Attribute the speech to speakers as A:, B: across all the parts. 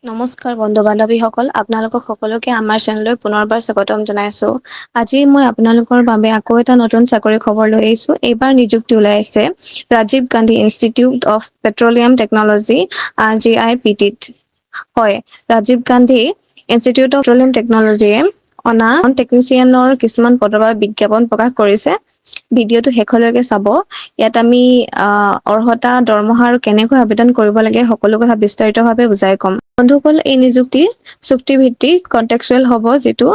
A: নমস্কাৰ বন্ধু বান্ধৱীসকল, আপোনালোকক সকলোকে আমাৰ চেনেললৈ পুনৰবাৰ স্বাগতম জনাইছো। আজি মই আপোনালোকৰ বাবে আকৌ এটা নতুন চাকৰি খবৰ লৈ আহিছো। এইবাৰ নিযুক্তি ওলাই আছে Rajiv Gandhi institute of petroleum technology, আৰজিআইপিটিত। হয়, Rajiv Gandhi Institute of Petroleum টেকনলজিয়ে অনা টেকনিচিয়ানৰ কিছুমান পদৰ বাবে বিজ্ঞাপন প্ৰকাশ কৰিছে। ভিডিঅ'টো শেষলৈকে চাব। ইয়াত আমি অৰ্হতা, দৰমহা আৰু কেনেকৈ আবেদন কৰিব লাগে, সকলো কথা বিস্তাৰিতভাৱে বুজাই ক'ম। বন্ধুসকল, এই নিযুক্তি চুক্তিভিত্তিক, কণ্ট্ৰেকচুৱেল হ'ব, যিটো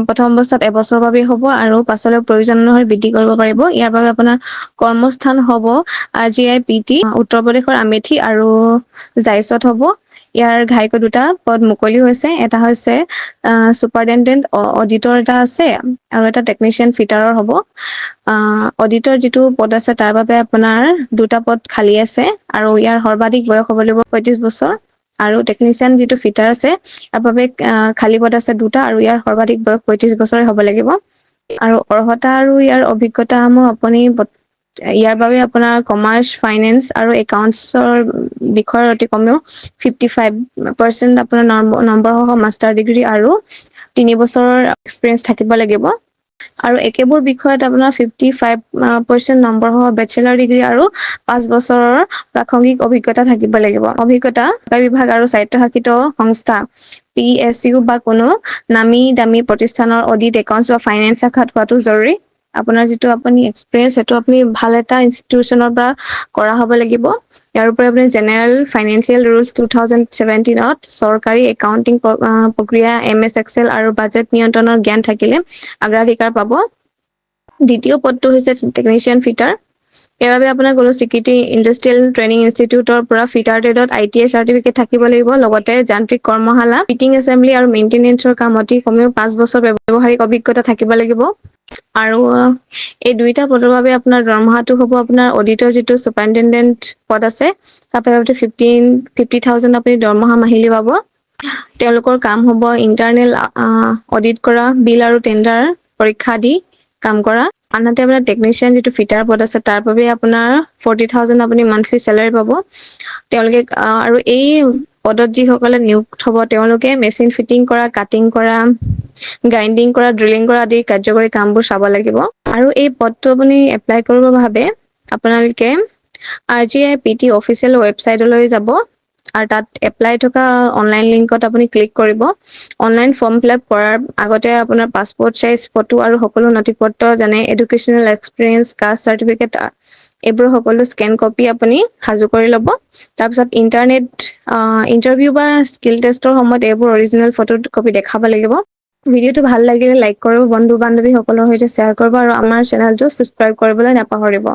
A: প্ৰথম অৱস্থাত এবছৰৰ বাবে হ'ব আৰু পাছলৈ প্ৰয়োজন অনুসৰি বৃদ্ধি কৰিব পাৰিব। ইয়াৰ বাবে আপোনাৰ কৰ্মস্থান হ'ব আৰজিআইপিটি, উত্তৰ প্ৰদেশৰ আমেঠি আৰু জাইচত হ'ব। ইয়াৰ ঘাইকৈ দুটা পদ মুকলি হৈছে। এটা হৈছে চুপাৰিণ্টেণ্ডেণ্ট অডিটৰ এটা আছে আৰু এটা টেকনিচিয়ান ফিটাৰৰ হ'ব। অডিটৰ যিটো পদ আছে, তাৰ বাবে আপোনাৰ দুটা পদ খালী আছে আৰু ইয়াৰ সৰ্বাধিক বয়স হ'ব লাগিব 35 বছৰ। আৰু টেকনিচিয়ান যিটো ফিটাৰ আছে, তাৰ বাবে খালী পদ আছে দুটা আৰু ইয়াৰ সৰ্বাধিক বয়স 35 বছৰে হ'ব লাগিব। আৰু অৰ্হতা আৰু ইয়াৰ অভিজ্ঞতাসমূহ আপুনি ইয়াৰ বাবে আপোনাৰ কমাৰ্চ, ফাইনেন্স আৰু একাউণ্টছৰ বিষয়ৰ অতি কমেও 55% আপোনাৰ নম্বৰসহ মাষ্টাৰ ডিগ্ৰী আৰু 3 বছৰৰ এক্সপিৰিয়েঞ্চ থাকিব লাগিব। আৰু একেবোৰ বিষয়ত আপোনাৰ 55% নম্বৰসহ বেচেলাৰ ডিগ্ৰী আৰু 5 বছৰৰ প্ৰাসংগিক অভিজ্ঞতা থাকিব লাগিব। অভিজ্ঞতা বিভাগ আৰু স্বায়ত্তশাসিত সংস্থা, পিএছইউ বা কোনো নামী দামী প্ৰতিষ্ঠানৰ অডিট, একাউণ্টছ বা ফাইনেন্স শাখাত হোৱাটো জৰুৰী। আপোনাৰ যিটো আপুনি এক্সপিৰিয়েঞ্চ, সেইটো আপুনি ভাল এটা ইনষ্টিটিউচনৰ পৰা কৰা হ'ব লাগিব। ইয়াৰ উপৰি আপুনি জেনেৰেল ফাইনেন্সিয়েল ৰুলছ 2017ত চৰকাৰী একাউণ্টিং প্ৰক্ৰিয়া, এমএছ এক্সেল আৰু বাজেট নিয়ন্ত্ৰণৰ জ্ঞান থাকিলে অগ্ৰাধিকাৰ পাব। দ্বিতীয় পদটো হৈছে টেকনিচিয়ান ফিটাৰ। ইয়াৰ বাবে আপোনাৰ কোনো স্বীকৃতি ইণ্ডাষ্ট্ৰিয়েল ট্ৰেইনিং ইনষ্টিটিউটৰ পৰা ফিটাৰ ট্ৰেডত আইটিআই চাৰ্টিফিকেট থাকিব লাগিব। লগতে যান্ত্ৰিক কৰ্মশালা, ফিটিং, এছেম্বলি আৰু মেইনটেনেন্সৰ কাম অতি কমেও 5 বছৰ ব্যৱহাৰিক অভিজ্ঞতা থাকিব লাগিব। আৰু এই দুইটা পদৰ বাবে আপোনাৰ দৰমহাটো হ'ব, আপোনাৰ অডিটৰ যিটো চুপাৰিণ্টেণ্ডেণ্ট পদ আছে, তাৰ বাবে 50,000 আপুনি দৰমহা মাহিলী পাব। তেওঁলোকৰ কাম হ'ব ইণ্টাৰনেল অডিট কৰা, বিল আৰু টেণ্ডাৰ পৰীক্ষা দি কাম কৰা। আনহাতে আপোনাৰ টেকনিচিয়ান যিটো ফিটাৰ পদ আছে, তাৰ বাবে আপোনাৰ 40,000 আপুনি মান্থলি চেলাৰী পাব। তেওঁলোকে আৰু এই পদত যিসকলে নিযুক্ত হ'ব, তেওঁলোকে মেচিন ফিটিং কৰা, কাটিং কৰা, গ্ৰাইণ্ডিং কৰা, ড্ৰিলিং কৰা আদি কাৰ্যকৰী কামবোৰ চাব লাগিব। আৰু এই পদটো আপুনি এপ্লাই কৰিব ভাবে, আপোনালোকে আৰজিআইপিটি অফিচিয়েল ৱেবছাইটলৈ যাব আৰু তাত এপ্লাই থকা অনলাইন লিংকত আপুনি ক্লিক কৰিব। অনলাইন ফৰ্ম ফিল আপ কৰাৰ আগতে আপোনাৰ পাছপৰ্ট চাইজ ফটো আৰু সকলো নথি পত্ৰ, যেনে এডুকেশ্যনেল এক্সপিৰিয়েঞ্চ, কাষ্ট চাৰ্টিফিকেট, এইবোৰ সকলো স্কেন কপি আপুনি সাজু কৰি ল'ব। তাৰপিছত ইণ্টাৰভিউ বা স্কিল টেষ্টৰ সময়ত এইবোৰ অৰিজিনেল ফটো কপি দেখাব লাগিব। ভিডিঅ'টো ভাল লাগিলে লাইক কৰিব, বন্ধু বান্ধৱীসকলৰ সৈতে শ্বেয়াৰ কৰিব আৰু আমাৰ চেনেলটো ছাবস্ক্ৰাইব কৰিবলৈ নাপাহৰিব।